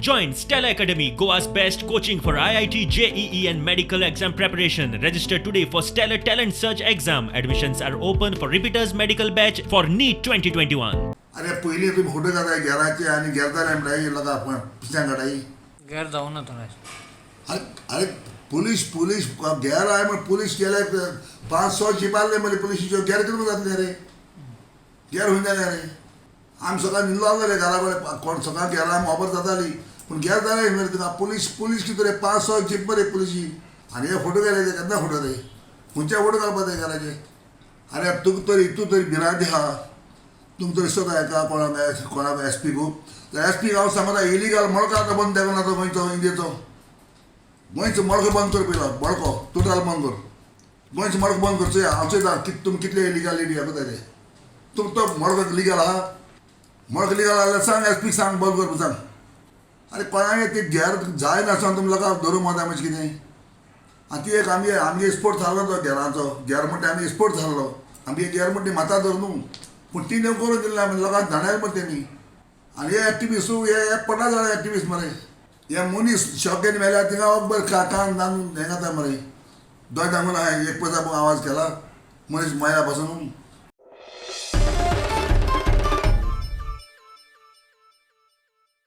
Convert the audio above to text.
Join Stellar Academy, Goa's best coaching for IIT, JEE, and medical exam preparation. Register today for Stellar Talent Search exam. Admissions are open for repeaters medical batch for NEET 2021. अरे पयलीं तुमी photo घाताय गेराचे आनी गेर जाले म्हणटाय लोकां पिशां काडाय. गेर जावना थंय. अरे अरे, पुलीस पुलीस गेर आय म्हण पुलीस गेले, पांच स जीप आहले मरे पुलिशीच्यो. गेर कितें जातले रे? गेर खंय जाले रे? आमी सकाळी न्हिदलो आसलो रे घरा कडेन. कोण सकाळ गेरा आमी खबर जाताली, पूण गेर जाले मरे तुका. पुलीस पुलीस कितें रे, पांच स जीप मरे पुलिशी. आनी हे फोटो गेले ते केन्ना फोटो रे? खंयचे फोटो घालपा ते गेराचे? अरे, तुका तरी, तूं तरी भिरांत आहा तुमकां तरी दिसता एका कोणाक कोणाक एस पी कू. एस पी हांव सांगता, इलिगल मळको आतां बंद जावना तो गोंयचो, इंडियेचो. गोंयचो मळको बंद कर पयलो, मळको टोटल बंद कर. गोंयचो मळको बंद कर. चोया, हांव चोयता कित तुमी कितले इलिगलिटी पळय ते. तुम तो मळको लिगल आहा? मळको लिगल जाल्यार सांग, एस पीक सांग, बंद कर सांग. अरे, कोणाक ते घेर जाय नासतना तुमी लोकांक धरून वता म्हणजे कितें? आनी ती एक आमगे आमगे स्पोर्ट जाल्लो तो गेराचो. गेर म्हणटा आमी स्पोर्ट जाल्लो आमगे गेर म्हणटा माता धर न्हू, पूण ती न्हू करून दिले आमी लोकांक धाणाय मरे तेमी. आनी हे एक्टिविस्ट, हे पडना जाणां एक्टिविस्ट मरे. हे मनीस शॉकेन मेल्यार थिंगा बरें कान दान हें जाता मरे. दोळे दामून हांवें एक पयसा आवाज केला मनीस मया पासून.